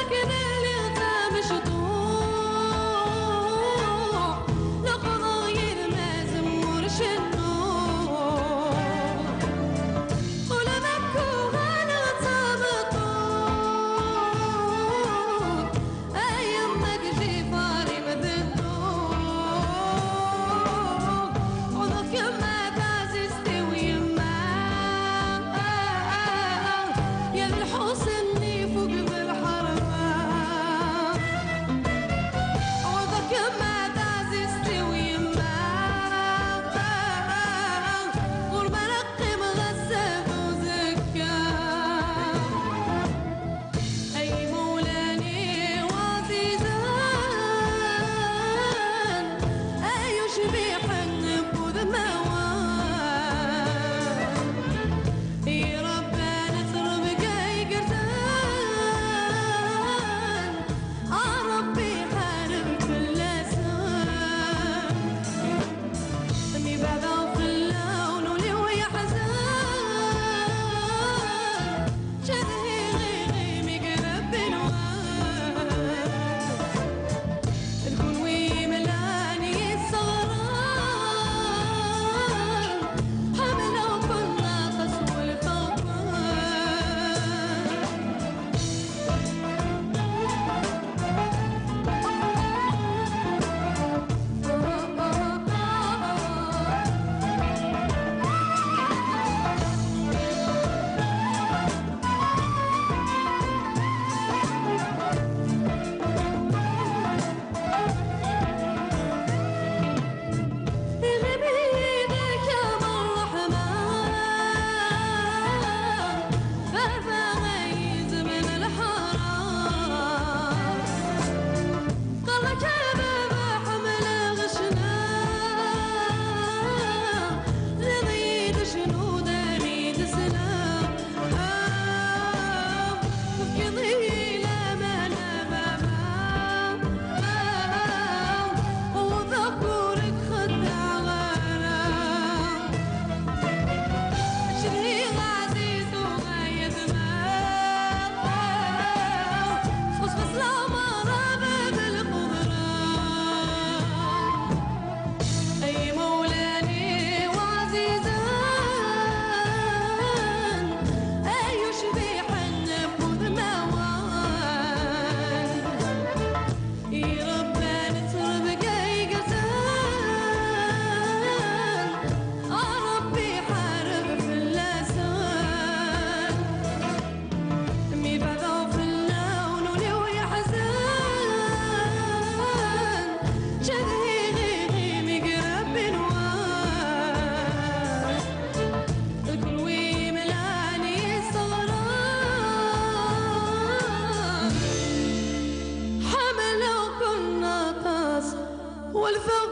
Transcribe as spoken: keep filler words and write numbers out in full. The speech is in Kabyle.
Akken lliɣ d amecṭuḥ, leqḍeɣ yid-m azemmur cennuɣ. Ula ma k-uɣaleɣ d tameṭṭut, ay yemma-k Ǧifar imdedduɣ. Uḍeɣ kemm a taɛzizt-iw yemma. Yal lḥusin ifuk d lḥerma. Ɛudeɣ kemm a taɛzizt-iw yemma. Ur mi ara qqimeɣ ass-a d uzekka. Ay imawlan-iw ɛzizen, ay ucbiḥen n wudmawen. Irebban ttrebga igerdan, a Rebbi ḥareb fell-asen. Mi beɛdeɣ fell-awen ul-iw yeḥzen. Cedhiɣ iɣimi deg Rebbi-nwen. D kunwi imlan yesseɣren. Ḥemmleɣ-ken aṭas, welfeɣ-ken. Iɣimi yid-k a Ṛṛeḥman, baba ay izem n leḥṛam. Qqareɣ-ak a baba ḥemmleɣ ccna, tenniḍ-iyi-d cnu d ayen i d-sneɣ. Ah, tefkiḍ-iyi laman a baba. Ah, wwḍeɣ ur k-xedɛeɣ ara. Cedhiɣ ɛziz uɣayet ma. Sxusfes leɛmer abad lqudra. Ay imawlan-iw ɛzizen, ay ucbiḥen n wudmawen, irebban ttrebga igerdan, a Rebbi ḥareb fell-asen. Mi beɛdeɣ fell-awen ul-iw yeḥzen, cedhiɣ iɣimi deg Rebbi-nwen. D kunwi imlan yesseɣren. Ḥemmleɣ-ken aṭas, welfeɣ